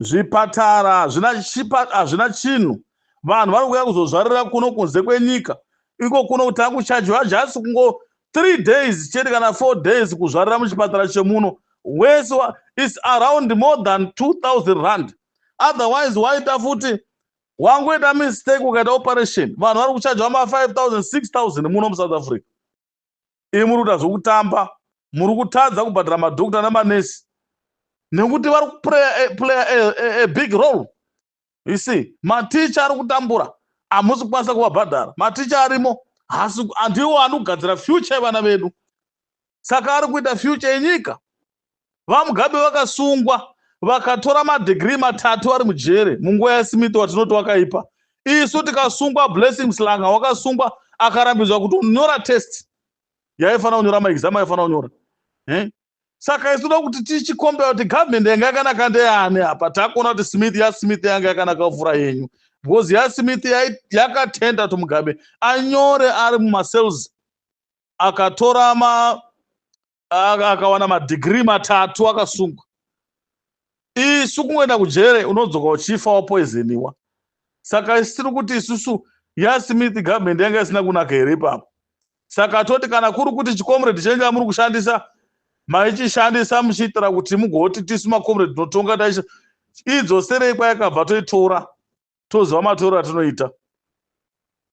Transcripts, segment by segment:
Zvipatara hazvina chinhu. Vanhu vari kuuya kuzozvarira kuno kunze kwenyika. Iko kuno takuchajiwa just kungo 3 days chete kana 4 days kuzvarira muchipatara chemuno. Wese is around more than 2000 rand. Otherwise waita futi wangoita mistake ukaita operation, vanhu vari kuchajwa ma 5000, 6000 muno muSouth Africa. Imi muri kuita zvokutamba, muri kutadza kubhadhara madhokota namanesi nekuti vari kuplay a big role. You see, maticha ari kutambura, hamusi kukwanisa kuvabhadhara. Maticha arimo handiwo anogadzira future yevana vedu, saka ari kuita future yenyika. VaMugabe vakasungwa, vakatora madegree 3 vari mujere munguva yaSmith watinoti wakaipa. Isu tikasungwa, Blessing Mhlanga wakasungwa, akarambidzwa kuti unyora test yaifanira kunyora, maexam aifanira kunyora. Saka isu toda kuti tichicompare kuti government yanga yakanaka ndeyani apa. Takuona kuti Smith, yaSmith yanga yakanaka kupfuura yenyu, because yaSmith yakatenda kuti Mugabe anyore ari mumacells, akatora ma akawana madegree 3 akasungwa. Isu kungoenda kujere unodzoka uchifa wapoisoniwa. Saka isu tiri kuti isusu yaSmith government yanga isina kunaka here ipapo? Saka toti kana kuri kuti chicomrade chenyu chamuri kushandisa, maichishandisa muchiitira kuti mugoti tisu macomrade tinotonga, taichi idzoserei kwayakabva, toitora, toziva matoro atinoita.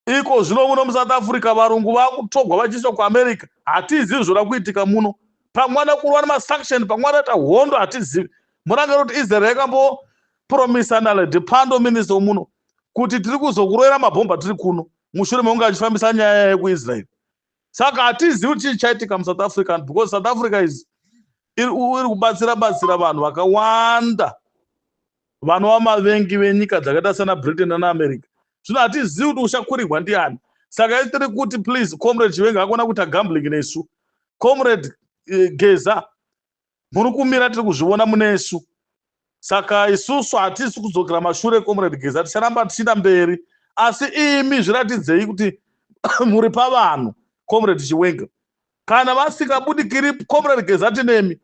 Iko zvino muno muSouth Africa varungu vakutogwa vachiiswa kuAmerica. Hatizivi zvoda kuitika muno. Pamwana kurwa nemasanction, pamwana ta hondo, hatizivi. Murangariro kuti Israel yakambopromisa Naledi Pandor, minister wemuno, kuti tiri kuzokurovera mabhomba tiri kuno, mushure mekunge achifambisa nyaya yekuIsrael. Saka hatizivi kuti chii chaitika muSouth Africa, because South Africa is iri kubatsira batsira vanhu vakawanda vanova mavengi venyika dzakaita sana Britain nanaAmerica. Zvino hatizivi kuti uchakurirwa ndiani. Saka tiri kuti please, Comrade Chiwenga akona kuita gambling nesu. Comrade Geza, muri kumira, tiri kuzviona munesu. Saka isusu hatisi kudzokera mashure, Comrade Geza, ticharamba tichienda mberi. Asi imi zviratidzei kuti muri pavanhu. Comrade Chiwenga, kana vasingabudikiri, Comrade Geza, tinemi,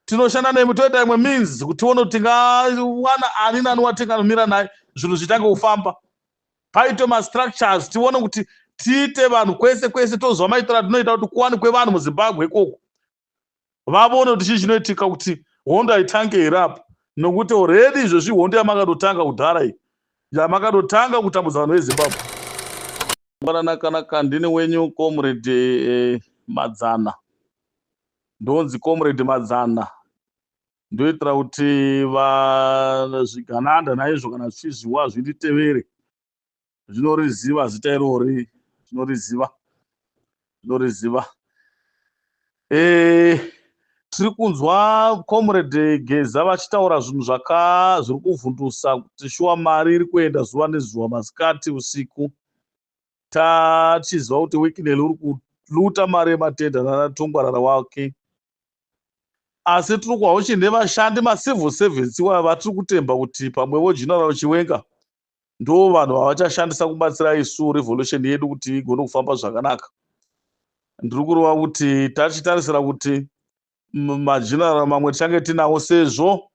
tinoshanda nemi, toita imwe means kuti tione kuti tingawana ani nani watinganomira naye, zvinhu zvitange kufamba, paitwe mastructures, tione kuti tiite vanhu kwese kwese, toziva maitiro atinoita kuti kuwanikwe vanhu muZimbabwe ikoko, vavone kuti chii chinoitika, kuti hondo haitange here apo. Nokuti already izvozvi hondo yamakatotanga kudhara iyi, yamakatotanga kutambudza vanhu veZimbabwe. Kanaka, ndini wenyu Comrade Madzana. Ndonzi Comrade Madzana, ndoitira kuti zvigananda naizvo kana zvichizviwa zvinditevere. Zvinoriziva zita irori, zvinoriziva, zvinoriziva. Tiri kunzwa Comrade Geza vachitaura zvinhu zvaka zviri kuvhundusa, kuti shuwa mari iri kuenda zuva nezuva, masikati usiku. Tachiziva kuti Wicknell uri kuluta mari yematender nanaTungwarara wake, asi tiri kuwa uchine vashandi macivil servants iwaya vatiri kutemba kuti pamwevo General Chiwenga ndo vanhu vavachashandisa kubatsira isu revolution yedu kuti igone kufamba zvakanaka. Ndiri kureva kuti tachitarisira kuti mageneral mamwe tichange tinawo, sezvo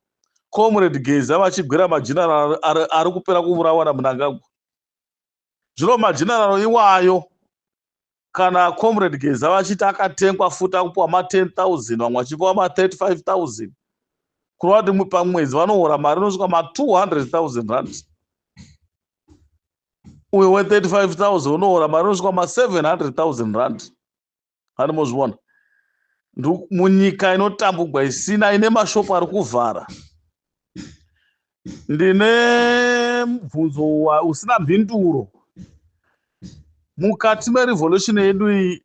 Comrade Geza vachigwira mageneral ari kupera kuurawa naMnangagwa. Zvino mageneral iwayo, kana Comrade Geza vachiti akatengwa futi, akupiwa ma10 000, vamwe vachipiwa ma35 000, kureva kuti pamwedzi vanohora mari inosvika ma200 000 rand. Uyo we35 000 unohora mari inosvika ma700 000 rand. Hani mozviona munyika inotambugwa, isina, ine mashopu ari kuvhara. Ndine mubvunzo usina mhinduro. Mukati merevolution yedu iyi,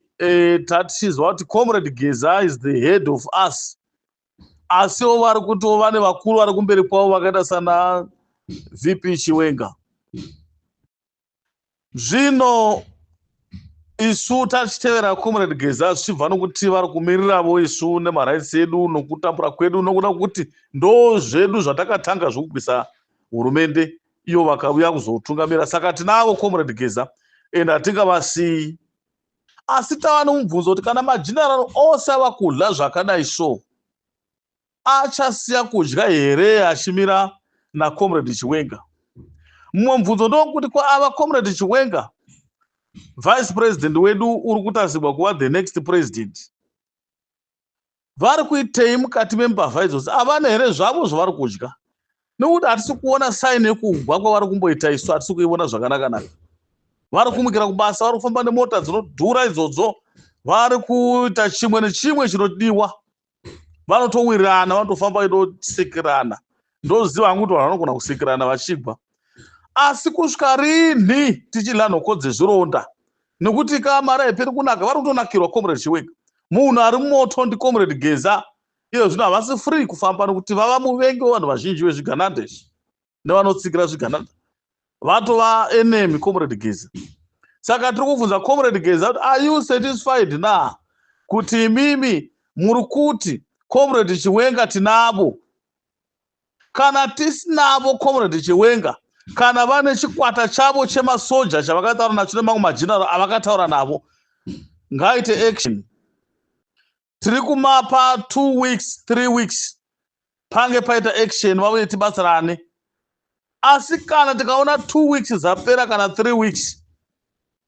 tatichizwa kuti Comrade Geza is the head of us, asiwo vari kutiwo vane vakuru vari kumberi kwavo vakaita sana VP Chiwenga. Zvino isu tachitevera Comrade Geza, zvichibva nokuti vari kumiriravo isu nemarights edu nokutambura kwedu, nokuda kuti ndo zvedu zvatakatanga zvokubvisa hurumende iyo vakauya kuzotungamira. Saka tinavo Comrade Geza and hatingavasiyi. Asi tava nomubvunzo kuti kana mageneral ose ava kudya zvakadai, so achasiya kudya here achimira naComrade Chiwenga. Mumwe mubvunzo ndokuti, ko ava Comrade Chiwenga, vice president wedu uri kutarisirwa kuva the next president, vari kuitei mukati membavha idzodzo? Havana here zvavo zvavari kudya? Nekuti hatisi kuona sign yekugwa kwavari kumboita isu, hatisi kuiona zvakanaka-naka. Vari kumukira kubasa, vari kufamba nemota dzinodhura idzodzo, vari kuita chimwe nechimwe chinodiwa, vanotowirirana, vanotofamba vaitosekirana. Ndoziva hangu kuti vanhu vanogona kusekirana vachigwa, asi kusvika rinhi tichidya nhoko dzezvironda? Nekuti ka mari haiperi kunaka, vari kutonakirwa. Comrade Chiwenga, munhu ari mumoto ndiComrade Geza. Iyo zvino havasi free kufamba nekuti vava muvengi wevanhu vazhinji vezvigananda izvi nevanotsikira zvigananda, vatova enemy, Comrade Geza. Saka tiri kubvunza Comrade Geza kuti, are you satisfied na kuti imimi muri kuti Comrade Chiwenga tinavo? Kana tisinavo Comrade Chiwenga, kana vane chikwata chavo chemasoja chavakataura nacho nemamwe majinaro avakataura navo, ngaite action. Tiri kumapa 2 weeks, 3 weeks, pange paita action, vauye tibatsirane. Asi kana tikaona 2 weeks dzapera kana 3 weeks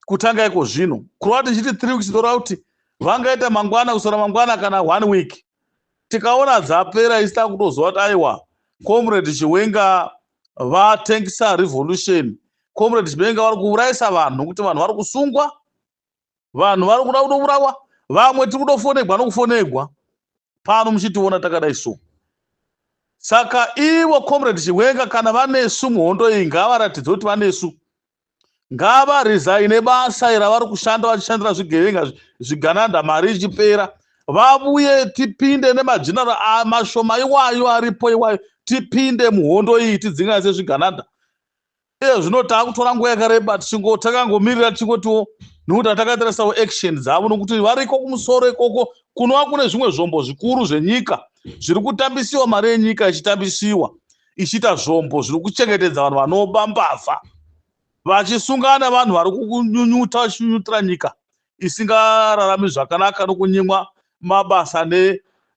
kutanga iko zvino, kureva tichiti 3 weeks, toreva kuti vangaita mangwana, kusora mangwana, kana one week, tikaona dzapera, isi takutoziva kuti aiwa, Comrade Chiwenga vatengesa revolution. Comrade Chiwenga vari kuurayisa vanhu, nokuti vanhu vari kusungwa, vanhu vari kuda kutourawa, vamwe tiri kutofonegwa nokufonegwa pano muchitiona takadai. So saka ivo Comrade Chiwenga, kana vanesu muhondo iyi, ngavaratidze kuti vanesu. Ngavaresign basa ravari kushanda vachishandira zvigevenga, zvigananda, mari ichipera. Vavuye tipinde nemajinaro mashoma iwayo aripo iwayo, tipinde muhondo iyi, tidzinganise zvigananda. Iye zvino taakutora nguva yakareba takangomirira, tichingotiwo, nekuti hatakatarisawo action dzavo, nokuti variko kumusoro ikoko kunova kune zvimwe zvombo zvikuru zvenyika zviri kutambisiwa, mari yenyika ichitambisiwa ichiita zvombo zviri kuchengetedza vanhu vanoba, mbavha, vachisungana vanhu vari kunyunyuta, vachinyunyutira nyika isingararami zvakanaka nokunyimwa mabasa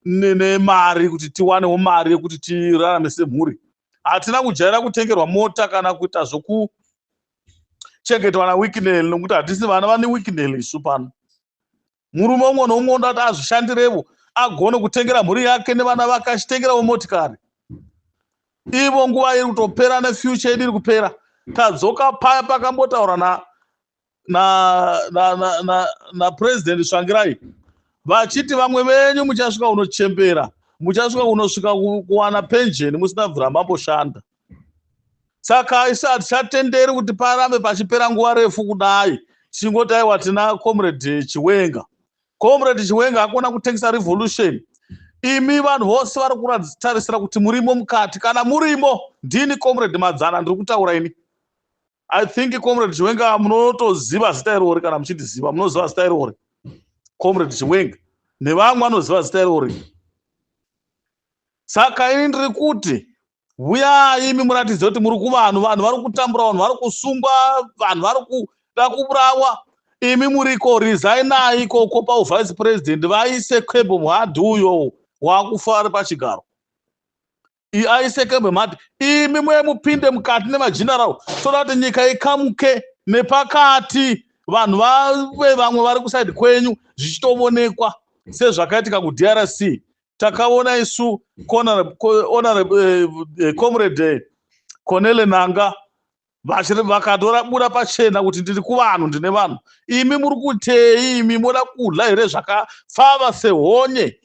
nemari kuti tiwanewo mari yekuti tirarame semhuri. Hatina kujaira kutengerwa mota kana kuita zvokuchengetwa naWicknell, nokuti hatisi vana vane Wicknell isu pano. Murume umwe noumwe unoda kuti azvishandirevo, agone kutengera mhuri yake nevana vake, achitengerawo motikari. Ivo nguva iri kutopera, nefuture yedu iri kupera. Tadzoka paya pakambotaura naPurezidendi Tsvangirai vachiti, vamwe venyu muchasvika unochembera, muchasvika unosvika kuwana penjeni musina bvira mamboshanda. Saka isu hatichatenderi kuti parambe pachipera nguva refu kudai tichingoti aiwa, tina Comrade Chiwenga. Comrade Chiwenga akona kutengesa revolution. Imi vanhu vose vari kutarisira kuti murimo mukati, kana murimo, ndini Comrade Madzana ndiri kutaura ini. I think Comrade Chiwenga munotoziva zita irori. Kana muchindiziva, munoziva zita irori. Comrade Chiwenga nevamwe vanoziva zita irori. Saka ini ndiri kuti uyai imi muratidze kuti muri kuvanhu. Vanhu vari kutambura, vanhu vari kusungwa, vanhu vari kuda kuurawa, imi muriko. Resignai ikoko pauvice president, vaise Kembo Mohadi uyo waakufa ari pachigaro, aise Kembo Mohadi, imi muye mupinde mukati nemajinarau. Toda kuti nyika ikamuke nepakati, vanhu vave vamwe vari kuside kwenyu, zvichitoonekwa sezvakaitika kuDRC. Takaona isu Comrade Corneille Nanga vakatora pachena kuti ndiri kuvanhu, ndine vanhu. Imi muri kutei? Imi moda kudya here zvakapfava sehonye?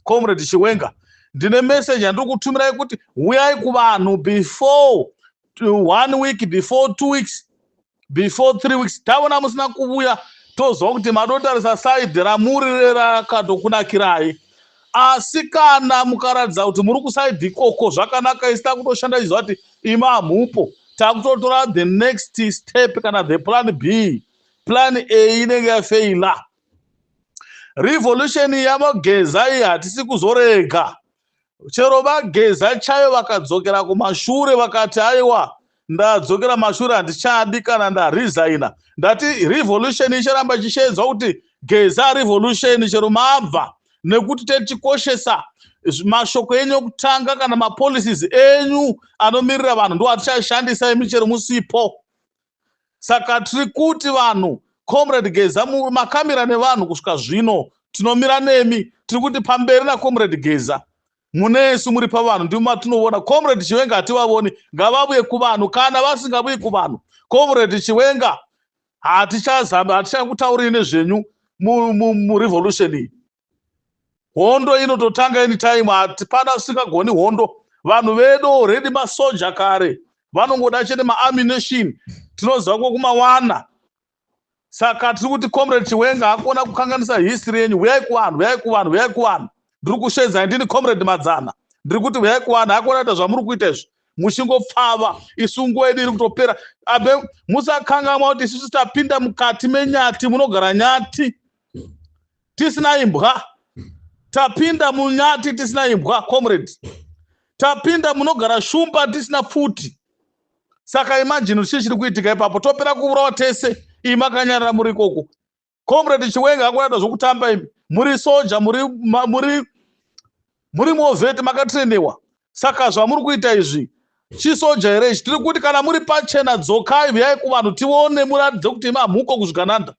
Comrade Chiwenga, ndine meseji yandiri kutumirai kuti uyai kuvanhu before one week, before 2 weeks, before 3 weeks. Taona musina kuuya, tozwa kuti madotarisa side ramuri rakatokunakirai. Asi kana mukaratidza kuti muri kuside ikoko zvakanaka, isi takutoshanda iziva kuti imi hamupo, takutotora the next step kana the plan B. Plan A inenge yafeila. Revolution yavaGeza iyi hatisi kuzorega. Chero vaGeza chaivo vakadzokera kumashure vakati, aiwa, ndadzokera mashure, handichadi, kana ndaresigna, ndati revolution icharamba ichishedzwa kuti Geza revolution chero mabva, nekuti tetikoshesa. Mashoko enyu ekutanga kana mapolicies enyu anomirira vanhu ndo atichashandisa imi chero musipo. Saka tiri kuti vanhu, Comrade Geza, makamira nevanhu kusvika zvino, tinomira nemi. Tiri kuti pamberi naComrade Geza. Munesu muri pavanhu, ndimo matinoona. Comrade Chiwenga hativavoni, ngavavuye kuvanhu. Kana vasingavuyi kuvanhu, Comrade Chiwenga, hatichazama, hatichakutauriri nezvenyu murevolution iyi. Hondo inototanga anytime, hatipana usingagoni hondo. Vanhu vedu already masoja kare, vanongoda chete maammunition, tinoziva kwokumawana. Saka tiri kuti Comrade Chiwenga hakuna kukanganisa history yenyu. Uyai kuvanhu, uyai kuvanhu, uyai kuvanhu. Ndiri kushedzai, ndini Comrade Madzana, ndiri kuti uyai kuvanhu. Hakuna kuita zvamuri kuita izvi muchingopfava, isu nguva yedu iri kutopera. Abe musakangamwa kuti isusu tapinda mukati menyati, munogara nyati, tisina imbwa. Tapinda munyati tisina imbwa, comrade. Tapinda munogara shumba tisina pfuti. Saka imagine chii chiri kuitika ipapo. Topera kuurawa tese, imi makanyarara muri ikoko. Comrade Chiwenga, hakunaita zvokutamba imi. Muri soja, muri war vet, makatrainiwa. Saka zvamuri kuita izvi chisoja here ichi? Tiri kuti kana muri pachena, dzokai, vuyai kuvanhu tione, muratidze kuti imi hamuko kuzvigananda.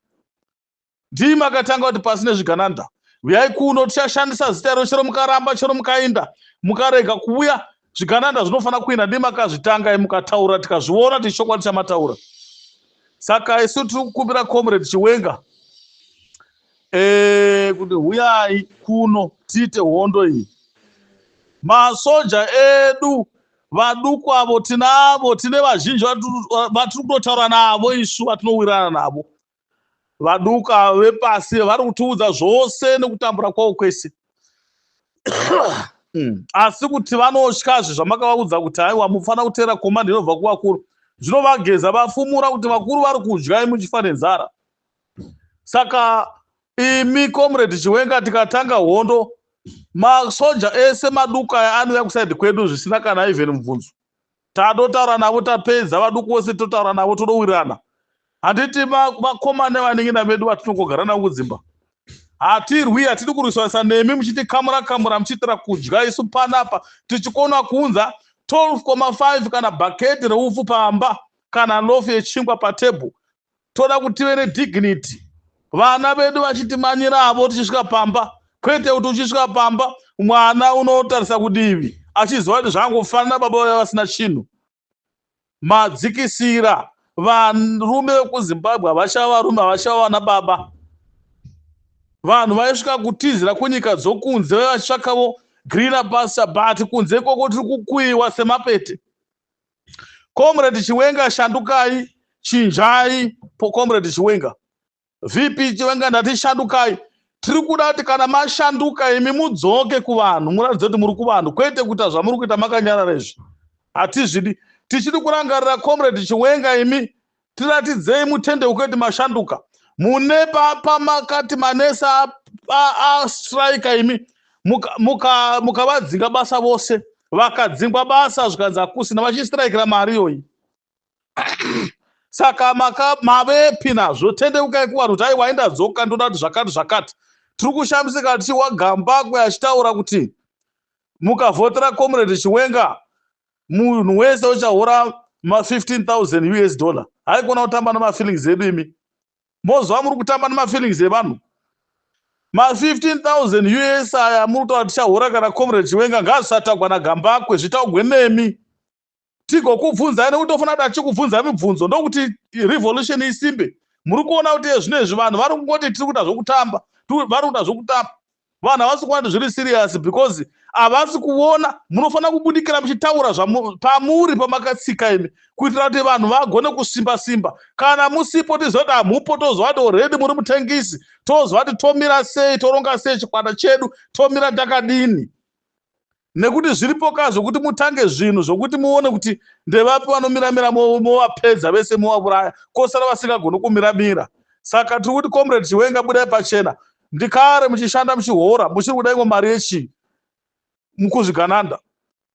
Ndii makatanga kuti pasi nezvigananda. Uyai kuno, tichashandisa zita iro chero mukaramba, chero mukainda mukarega kuuya. Zvigananda zvinofanira kuinda. Ndii makazvitanga, mukataura, tikazviona tichichokwadi chamataura. Saka isu tiri kukumbira Comrade Chiwenga kuti huyai kuno tiite hondo iyi. Masoja edu vaduku avo tinavo, tine vazhinji vatiri kutotaura navo isu, vatinowirana navo. Vaduku ava vepasi vari kutiudza zvose nekutambura kwavo kwese. Asi kuti vanotyazve zvamakavaudza kuti haiwa, mufanira kuteera command inobva kuvakuru. Zvinovageza vafumura kuti vakuru vari kudya, muchifa nenzara. Saka imi Comrade Chiwenga, tikatanga hondo, masoja ese maduku aya anouya kuside kwedu zvisina kana even mubvunzo. Tatotaura navo, tapedza. Vaduku vose totaura navo, todowirirana. Handiti vakoma nevanin'ina vedu vatinongogara navo kudzimba? Hatirwi, hatidi kurwisanisa nemi muchiti kamura kamura muchiitira kudya. Isu panapa tichikona kuunza 12,5 kana bhaketi reupfu pamba kana loaf yechingwa patebhuru. Toda kuti tive nedignity, vana vedu vachitimanyiravo tichisvika pamba, kwete kuti uchisvika pamba mwana unotarisa kudivi achiziva kuti zvangofanira baba vaya vasina chinhu. Madzikisira varume vekuZimbabwe, havachava varume, havachava vana baba. Vanhu vaisvika kutizira kunyika dzokunze vachitsvakavo greener pasture, but kunze ikoko tiri kukuyiwa semapete. Comrade Chiwenga, shandukai, chinjai. Comrade Chiwenga, VP Chiwenga, ndati shandukai. Tiri kuda kuti kana mashanduka imi mudzoke kuvanhu, muratidze kuti muri kuvanhu, kwete kuita zvamuri kuita makanyarara izvi, hatizvidi. Tichiri kurangarira Comrade Chiwenga, imi tiratidzei, mutendeuke kuti mashanduka. Mune pamakati manesi astrika, imi mukavadzinga basa vose, vakadzingwa basa, zvikanzi hakusina, vachistrikira mari iyoyi. Saka mavepi nazvo? Tendeukai kuvanhu kuti aiwa, indadzoka, ndoda kuti zvakati zvakati. Tiri kushamisika tichiwa Gambakwe achitaura kuti mukavhotera Comrade Chiwenga, munhu wese uchahora ma15 000 US dollar. Haikona kutamba nemafeelings edu imi. Mozva muri kutamba nemafeelings evanhu. Ma15 000 US aya muri kutaura tichahora kana Comrade Chiwenga, ngazvisatagwa naGambakwe, zvitaugwe nemi tigokubvunzai, nekuti tofanira kuti achikubvunzai mibvunzo ndokuti revolution isimbe. Muri kuona kuti zvinezvi vanhu vari kungoti tiri kuita zvokutamba, vari kuita zvokutamba. Vanhu havasi kuona kuti zviri serious because havasi kuona. Munofanira kubudikira muchitaura pamuri pamakatsika imi, kuitira kuti vanhu vagone kusimba simba. Kana musipo, tiziva kuti hamupo, toziva kuti already muri mutengisi, toziva kuti tomira sei, toronga sei chikwata chedu, tomira takadini, nekuti zviripo ka zvokuti mutange zvinhu zvokuti muone kuti ndevapi vanomiramira, movapedza vese, movauraya, kosara vasingagoni kumiramira. Saka tiri kuti Comrade Chiwenga, budai pachena. Ndikare muchishanda muchihora, muchiri kuda imwe mari yechii mukuzvigananda?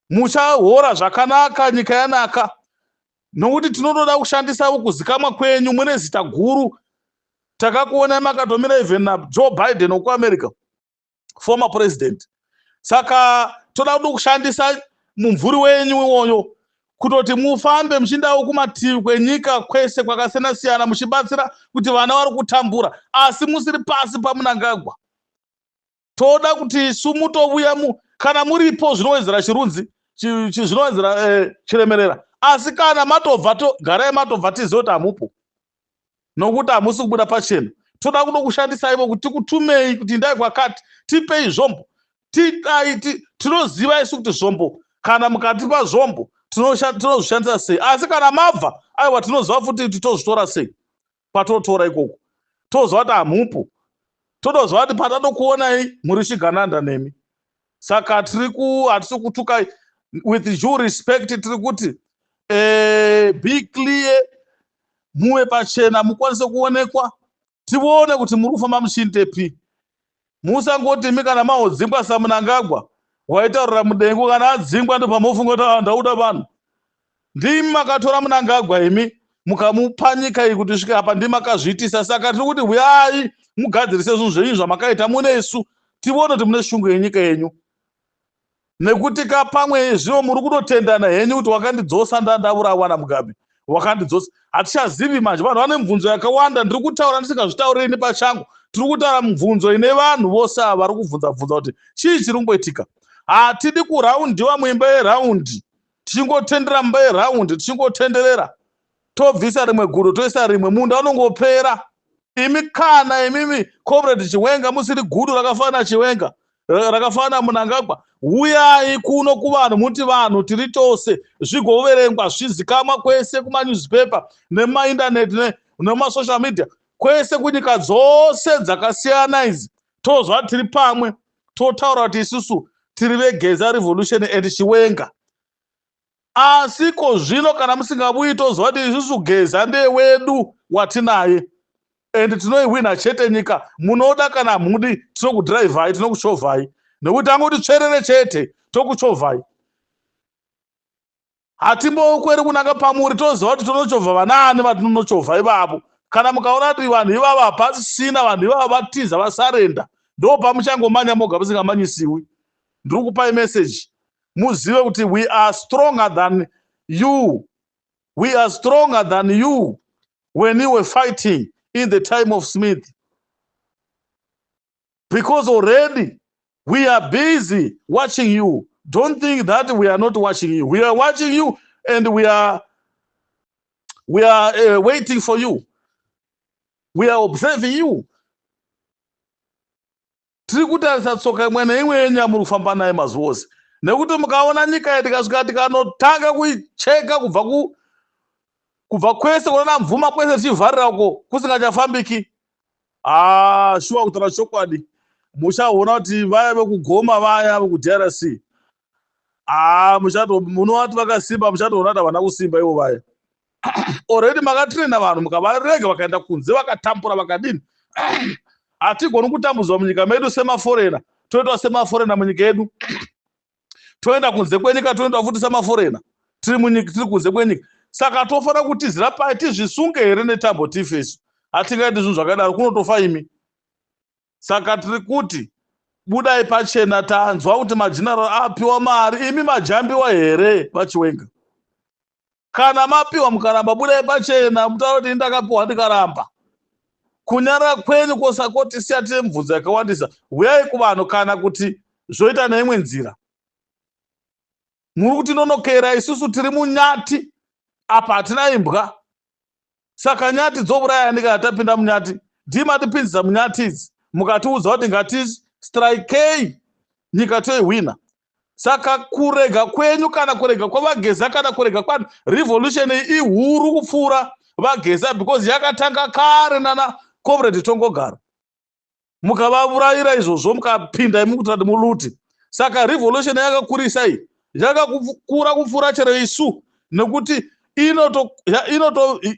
Muchahora zvakanaka, nyika yanaka, nokuti tinotoda kushandisavo kuzikamwa kwenyu. Mune zita guru, takakuonai makatomira even naJoe Biden wekuAmerica, former president. Saka toda kuda kushandisa mumvuri wenyu iwoyo kutoti mufambe muchindawo kumativi kwenyika kwese kwakasiyana siyana, muchibatsira kuti vana vari kutambura, asi musiri pasi paMunangagwa. Toda kuti isu mutovuya kana muripo zvinowedzera chirunzi, zvinowedzera chiremerera. Asi kana matobva, garai matobva, tizive kuti hamupo, nokuti hamusi kubuda pachena. Toda kudo kushandisaivo kuti tikutumei kuti indai kwakati, tipei zvombo, tidai. Tinoziva isu kuti zvombo, kana mukatipa zvombo, tinozvishandisa sei. Asi kana mabva, aiwa, tinoziva futi kuti tozvitora sei. Patotora ikoko toziva kuti hamupo, totoziva kuti patatokuonai muri chigananda nemi. Saka tiri ku hatisi kutukai. With due respect, tiri kuti be clear, muve pachena, mukwanise kuonekwa, tione kuti muri kufamba muchiindepi. Musangoti imi kana maodzingwa saMunangagwa waitaurira mudengu, kana adzingwa ndopamofunga kuti, "Ah, ndauda vanhu." Ndimi makatora Munangagwa imi, mukamupa nyika iyi kuti svike apa. Ndimi makazviitisa. Saka tiri kuti uyai mugadzirise zvinhu zvenyu zvamakaita munesu, tione kuti mune shungu yenyika yenyu, nekuti ka pamwe zvino muri kutotendana henyu kuti wakandidzosa, ndandaurawa naMugabe, wakandidzosa. Hatichazivi manje. Vanhu vane mibvunzo yakawanda. Ndiri kutaura ndisingazvitaurini pachangu, tiri kutaura mibvunzo ine vanhu vose ava vari kubvunza bvunza kuti chii chiri kumboitika. Hatidi kuraundiwa muimba yeraundi, tichingotendera mumba yeraundi, tichingotenderera, tobvisa rimwe gudo, toisa rimwe, munda unongopera. Imi, kana imimi Comrade Chiwenga musiri gudo rakafanana Chiwenga, rakafanana Munangagwa, uyai kuno kuvanhu, muti vanhu tiri tose, zvigoverengwa, zvizikamwa kwese kumanewspaper nemaindaneti nemasocial media kwese, kunyika dzose dzakasiyana idzi. Tozva tiri pamwe, totaura kuti isusu tiri veGeza Revolution and Chiwenga. Asi ko zvino kana musingabuyi, tozwa kuti isusu Geza ndewedu watinaye and tinoihwina chete nyika. Munoda kana mudi, tinokudhiraivhai, tinokuchovhai, nekuti angoti tsverere chete, tokuchovhai. Hatimbokweri kunanga pamuri. Toziva kuti tinochovha vanaani vatinonochovha ivavo. Kana mukaona kuti vanhu ivavo hapasisina, vanhu ivavo vatiza, vasarenda, ndo pamuchangomanya moga musingamanyisiwi. Ndiri kupai message, muzive kuti we are stronger than you. We are stronger than you when you were fighting in the time of Smith, because already we are busy watching you. Don't think that we are not watching you. We are watching you and we are waiting for you. We are observing you. Tiri kutarisa tsoka imwe neimwe yenyu yamuri kufamba naye mazuva ose, nekuti mukaona nyika iyi, tikasvika tikanotanga kuicheka kubva kubva kwese kunana Mvuma kwese, tichivharira uko kusingachafambiki, ah, shuwa, kutaura chokwadi, muchaona kuti vaya vekugoma, vaya vekuDRC, ah, muchato munovati vakasimba, muchatoona kuti havana kusimba ivo vaya. Already makatraina vanhu, mukavarega vakaenda kunze, vakatambura, vakadini. Hatigoni kutambudzwa munyika medu semaforeigner, toitwa semaforeigner munyika yedu, toenda kunze kwenyika, toenda futi semaforeigner tiri munyika, tiri kunze kwenyika. Saka tofanira kutizira pai? Tizvisunge here netambo tife isu? Hatingaiti zvinhu zvakadaro, kunotofa imi. Saka tiri kuti budai pachena. Tanzwa kuti mageneral apiwa mari. Imi majambiwa here, vaChiwenga? Kana mapiwa mukaramba, budai pachena, mutaura kuti ndakapiwa ndikaramba. Kunyara kwenyu kwosakotisiya tine mibvunzo yakawandisa. Uyai kuvanhu, kana kuti zvoita neimwe nzira. Muri kutinonokera. Isusu tiri munyati apa, hatina imbwa. Saka nyati dzouraya kana tapinda munyati. Ndimatipinzisa munyati idzi, mukatiudza kuti ngatistrikei nyika toihwina. Saka kurega kwenyu, kana kurega kwavaGeza, kana kurega kwani, revolution iyi ihuru kupfuura vaGeza, because yakatanga kare nana Comrade Tongogara. Mukavaurayira izvozvo, mukapinda imi kuti muluti. Saka revolution yakakurisa iyi, yakakura kupfuura chero isu, nekuti inoto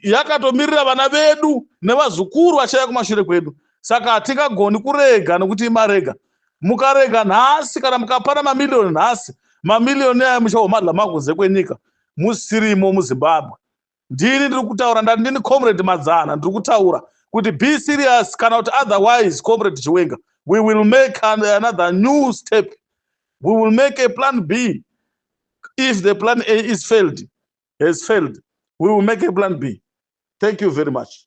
yakatomirira vana vedu nevazukuru vachauya kumashure kwedu. Saka hatingagoni kurega nekuti imarega. Mukarega nhasi, kana mukapana mamiliyoni nhasi, mamiliyoni aya muchaomadla makunze kwenyika, musirimo muZimbabwe. Ndini ndiri kutaura, ndati ndini Comrade Madzana, ndiri kutaura kuti be serious, kana kuti otherwise, Comrade Chiwenga, we will make another new step. We will make a plan B. If the plan A is failed, has failed, we will make a plan B. Thank you very much.